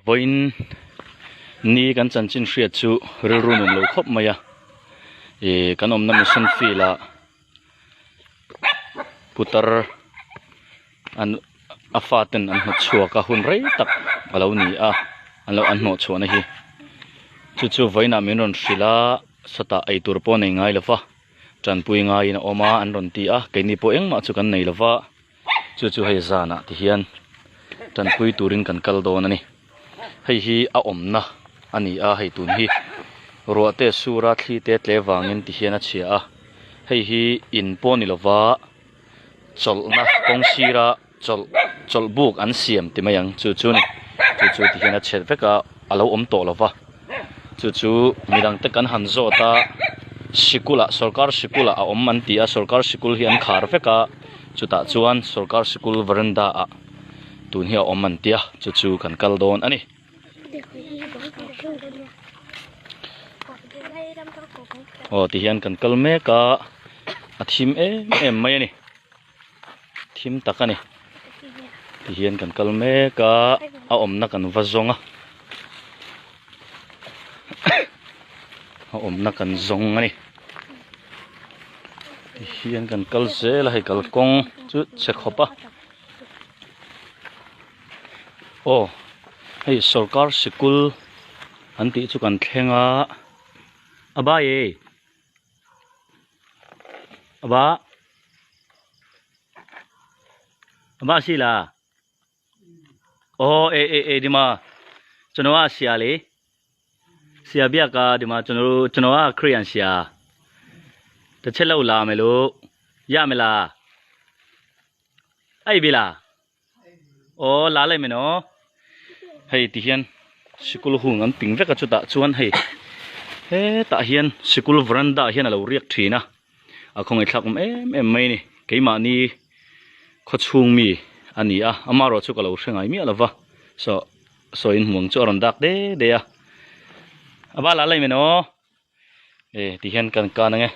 Vawiin ni kan chanchin hriat chu rilru nuam lo khawp mai a, ih kan awmna mission field ah putar an a faten an hnawt chhuak a hun rei tak a lo ni a an lo an hnawh chhuahna hi chu chu vawiinah min rawn hrilh a sawtah eitur pawh a nei ngai lo va tanpui ngaiin a awm a an rawn ti a keini pawh engmah chu kan nei lo va. Chu chu hei zanah ti hian tanpui turin kan kal dawn a ni. Hei hi a awmna a ni a, hei tun hi ruah te sur a thli te tle vangin ti hian a chhia a. Hei hi in pawh ni lova chawlhna kawng sira chawlh chawlh buk an siam ti mai ang chu chu a ni. Chu chu ti hian a chhe vek a, a lo awm tawh lova. Chu chu midang te kan han zawt a, sikul ah sorkar sikul ah a awm an ti a, sorkar sikul hi an khar vek a. Chutah chuan sorkar sikul veranda ah tun hi a awm an tia chu chu kan kal dawn a ni. Aw ti hian kan kal mek a, a thim em em mai a ni, thim tak a ni. Ti hian kan kal mek a, a awmna kan va zawng a, a awmna kan zawng a ni. Tihian kan kal zel a hei kalkawng chu chhe khawp a aw hei sawrkar sikul an tih chu kan thleng a a bai e a ba a ba si la aw e e e dima chuan a sia le. ဆရာပြကဒီမှာကျွန်တော်တို့ကျွန်တော်ကခရစ်ယာန်ဆရာတစ်ချက်လောက်လာမယ်လို့ရမလားအဲ့ပြီလားဩလာလိုက်မယ်နော်ဟေးဒီဟန်စကူလဟုငန်ပင်ဝက်ကချတာချွန်ဟေးဟဲတာဟန်စကူလဗရန်ဒါဟန်အလိုရိယက်ထီနာအခေါင်ထက်အမ်အမ်မေနီကေမာနီခချုံမီအနီအာအမရောချုကလောရှငိုင်မီအလဝဆော saw in hmuang chu a rawn dak de de a a bal ah laih mai naw e ti hian kan kan ang e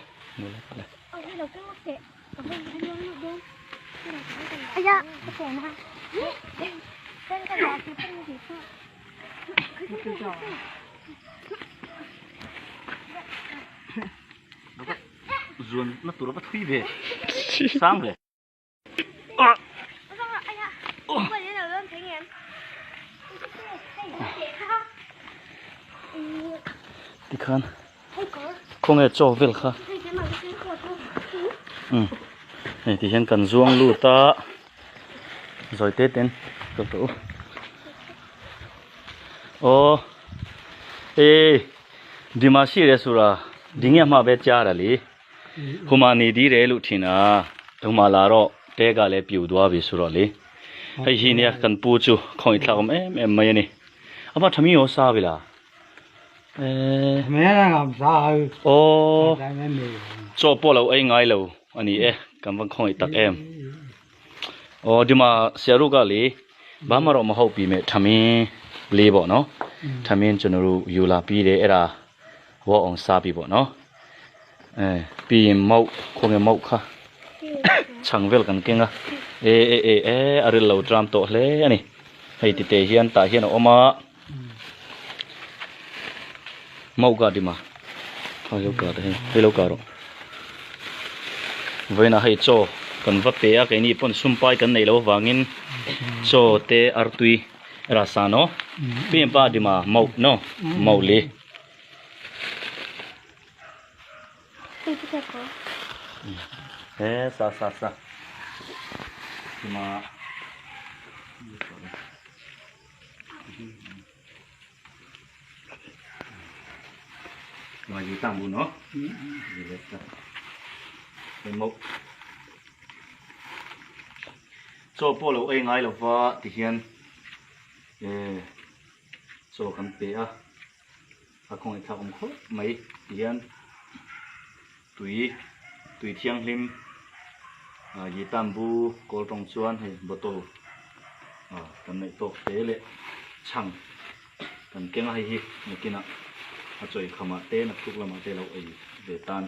zuan na tur a va thui ve sang ve. Tikhan khawnge chaw vel kha umm hei ti hian kan zuang lut a zawi te ten ka tawh u aw e dimasi re sura dinge hma ve char ali. Huma ni di re lu thin a huma la ro te ka le piu dua vi su ro li hei hi nia kan pu chu khawngaih thlak awm em em mai ani ama thami aw sa vila e aw chaw pawh lo ei ngai lo ani e kan van khawngaih tak em aw dima siaruka li ba ma ro ma ho pi me thami li bo no thamin chunuru yula pi re era ဝအောင်စားပြီပေါ့နော်အဲပြီးရင်မောက်ခုံငယ်မောက်ခချန်ဝဲကန်ကင်းကအေးအေးအေးအဲအရလောဒရမ်တော့လေအနိဟဲ့တီတေဟီယန်တာဟီယန်အမမောက်ကဒီမှာဟာယောကာတဲ့ဟဲလောကာတော့ဝေနာဟဲ့ချောကန်ဝပေအကဲနီပွန်စွန်ပိုင်ကန်နေလောဝငင်းချောတေအရတွီရာဆာနော်ပြီးရင်ပါဒီမှာမောက်နော်မောက်လေး အဲဆာဆာဆာဒီမှာဒီမှာယူတန့်ဘူးနော်ဒီလက်ဒီမုတ်chaw pawh lo ei ngai lova ti hian eh chaw kan pe a. A khawngaih thlak awm khawp mai ti hian tui tui thianghlim ah yitan bu kawl tawng chuan hei bottle ah kan neih tawk te leh chhang kan keng a hei hi nakinah a chawi khamah te naktuk lamah te lo ei ve tan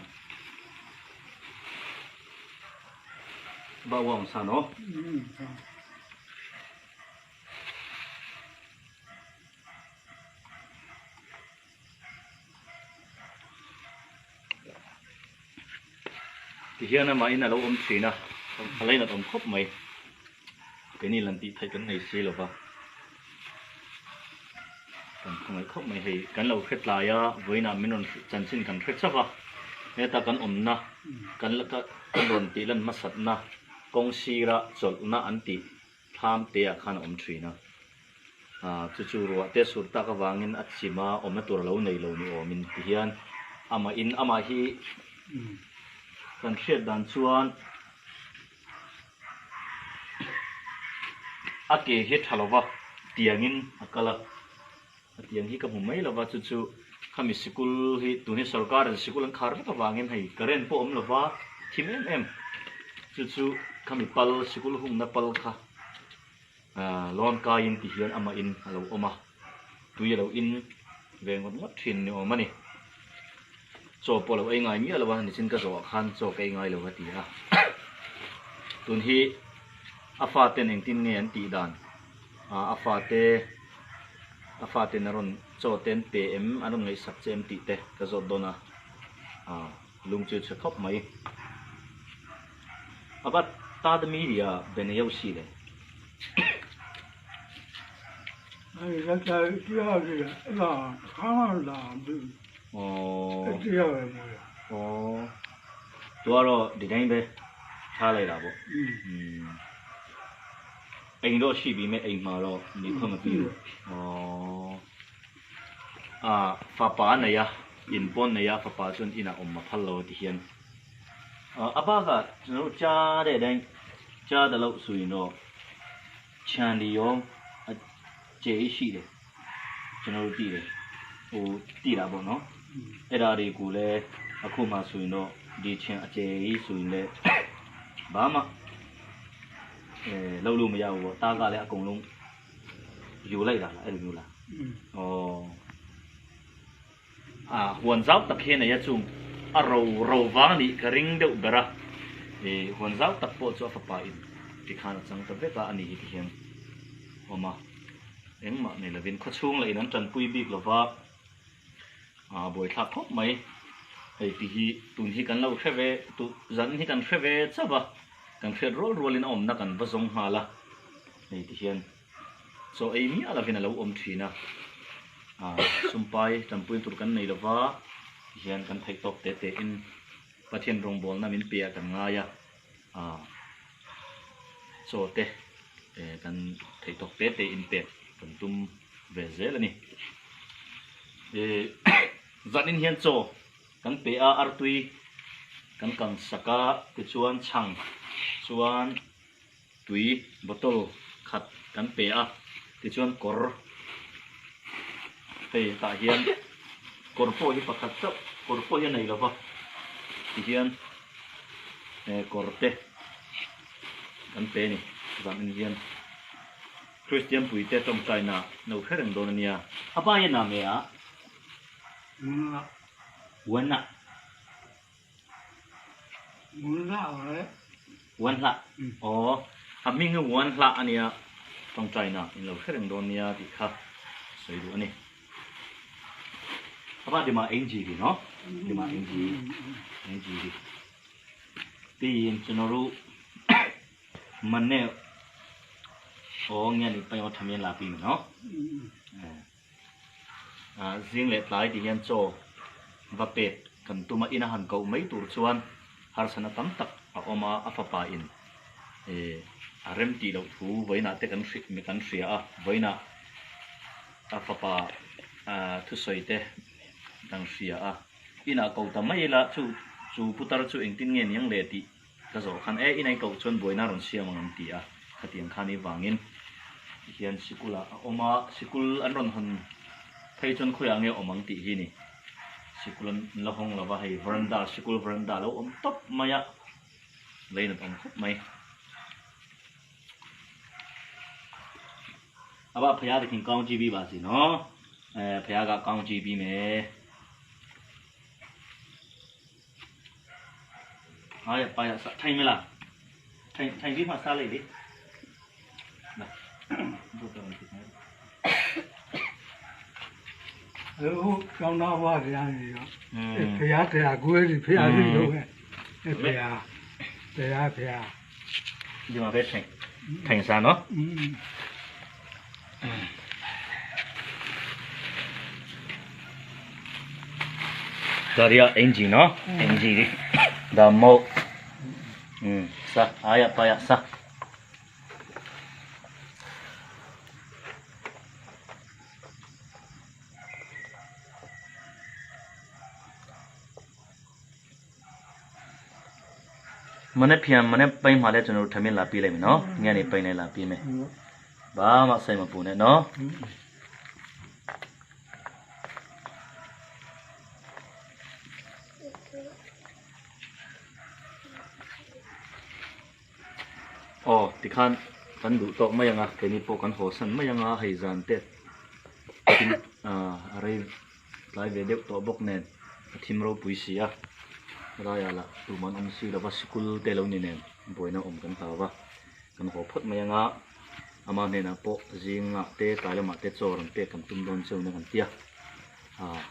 bak uang sa no. Tihian amahin a lo awm thin a, a lainat awm khawp mai. Keini lan tih theih kan nei si lo va, kan khawngaih khawp mai hei. Kan lo hre tlai a, vawiinah min rawn chanchin kan hre chauh a, heta kan awmna kan kan rawn tih lan hmasatna kawng sira chawlhna an tih thlam te ah khan a awm thin a. Aaa chu chu ruah te sur tak avangin a chim a, awmna tur a lo nei lo ni awmin tihian amahin amah hi kan hriat dan chuan A ke hi tha lova tiangin a kal a, a tiang hi ka hmu mai lova chu chu khami sikul hi tun hi sorkarin sikul an khar vek avangin hei current pawh awm lova thim em em chu chu khami pal sikul hungna pal kha aaa lawn kaiin ti hian amahin a lo awm a, tui a lo in ve ngawt ngawt thin ni awm a ni. Chaw pawh lo ei ngai miah lo a, nichin ka zawhah khan chaw ka ei ngai lo a ti a. Tun hi a faten engtin nge an tih dan? A fate a faten a rawn chaw te an pe em, an rawn ngaihsak che em tih te ka zawt dawn a, lung chu chhe khawp mai. A va ta da mi ria Beneo si le. သူကတော့ဒီတိုင်းပဲထားလိုက်တာပေါ့อืมအိမ်တော့ရှိပြီမဲ့အိမ်မှာတော့နေခွင့်မပြုဘူးဩအာဖပါနေရ in pon nei a fapa chuan inah awm a phal lo ti hian a bakahကျွန်တော်တို့ကြားတဲ့အတိုင်းကြားတယ်လို့ဆိုရင်တော့ခြံတွေရောအကျယ်ကြီးရှိတယ်ကျွန်တော်တို့သိတယ်ဟိုသိတာပေါ့နော်အဲ့ဒါတွေကိုလည်းအခုမှဆိုရင်တော့ဒီခြံအကျယ်ကြီးဆိုရင်လည်းဘာမှအဲလုပ်လို့မရဘူးပေါ့တားကလည်းအကုန်လုံးယူလိုက်တာလားအဲ့လိုမျိုးလားဩ A huan zau tak hi a nei a chung a ro ro vang a nih ka ring deuh ber a ih huan zau tak pawh chu a fapa in tikhan a chang ta vek a a ni hi ti hian awm a engmah nei lovin khawchhung leh in an tanpui bik lova ah buaithlak khawp mai hei ti hi tun hi kan lo hre ve tu zan hi kan hre ve chauh a kan hriat rual rual in a awmna kan va zawng nghal a hei ti hian. Chaw ei miah lovin a lo awm thin a, sumpai tanpui tur kan nei lova tihian kan theih tawk te te in Pathian rawngbawlna min pe ah kan ngai a, chaw te kan theih tawk te te in pek kan tum ve zel a ni. Zanin hian chaw kan pe a, artui kan kang sak a, tichuan chhang chuan Tui bottle khat kan pe a, tichuan kawr hei tah hian kawr pawh hi pakhat chauh kawr pawh hi a nei lo va tihian eh kawr te kan pe a ni zan en hian Kristian puite tawngtaina no hre reng dawn a nia. A pa hian a me a? Uan a. Uan hlah. Aw, a hming hi uan hlah a nia, tawngtaina in lo hre reng dawn nia tih kha sawi duh a ni. A pa Dima Engji hi no? Dima Engji, Engji hi. Tiin chunoru manne aw nge ni pai aw thamian la pi me no? Zing leh tlai ti hian chaw va pek kan tum a, ina han koh mai tur chuan harsatna tam tak a awm a, a fapa in a rem tih loh thu vawiinah te kan kan hria a, vawiinah a fapa thusawi te kan hria a, inah ko ta mai ila chu chu putar chu engtin nge niang le tih Ka zawh khan e, inai koh chuan buaina rawn siam ang an ti a, khatiang khan i vangin tihian sikulah a awm a, sikul an rawn hawn phei chuan khawiah nge awm ang tih hi ni. Sikul an la hawng lo va, hei veranda, sikul veranda a lo awm tawp mai a, lei nat awm khawp mai. A bah phaya te khin kaung GB ba si no, phaya ka kaung GB me. အားရပါရစထိုင်မလားထိုင်ထိုင်ပြီးမှစားလိုက်လေလာဘုရားတော်ဖြစ်နေ အခုကျောင်းသားဘွားတရားနေရောဘုရားတရားကိုယ်စီဘုရားစီလို့ပဲအဲဘုရား ဘယ်ဟာဘယ်ဟာ ဒီမှာပဲထိုင်ထိုင်စားနော် อืม ဒါတွေကအင်ဂျီနော်အင်ဂျီတွေဒါမဟုတ်อืมစားအားရပါရစားမနေ့ပြန်မနေ့ပိုင်းမှာလည်းကျွန်တော်တို့ထမင်းလာပြေးလိုက်မယ်နော်ညနေပိုင်းလည်းလာပြေးမယ်ဘာမှစိတ်မပူနဲ့နော် အော်ဒီခါkan duh tawh mai ang a keini pawh kan haw san mai ang a hei zan te thim ah a rei tlai ve deuh tawh bawk nen a thim ropui si a helaiah lah tumah an awm si lova sikul te lo ni nen buaina awm kan hlau va kan haw phawt mai ang a ama hnenah pawh zingah te tlai lamah te chaw rawn pek kan tum dawn cheu na kan tia ah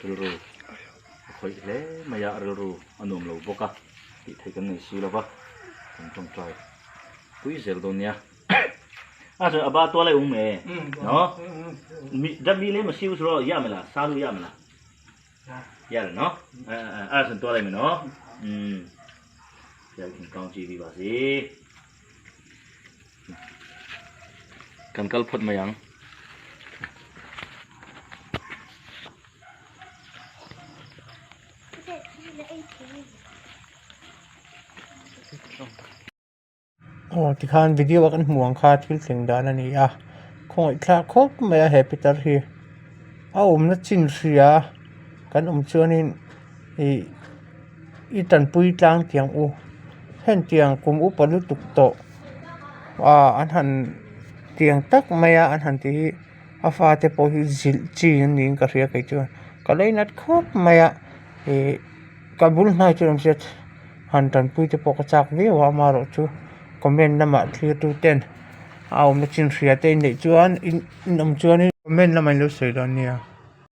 rilru a khawih hle mai a rilru a nuam lo bawk a tih theih kan nei si lova kan tawngtai pui zel dawn nia a chuan a ba tual ai um e no mi da mi le ma siu ro ya me la sa lu ya me la ya le no a chuan tual ai me no um ya kin kaung chi bi ba si kan kal phawt mai ang. Aw tikhan video a kan hmuh ang kha thil thleng dan a ni a khawngaih thlak khawp mai a he pitar hi a awmna chin hria kan awm chuanin ih i tanpui tlang tiang u hengtiang kum upa lutuk tawh ah an han tiang tak mai a an han ti hi. A fate pawh hi zilh chi an niin ka hria kei chuan ka leinat khawp mai a ih ka bul hnai chu awm se han tanpui te pawh ka chak viau a amaherawhchu comment lamah thlir tu ten a awmna chin hria te in neih chuan in awm chuanin comment lamah in lo sawi dawn nia.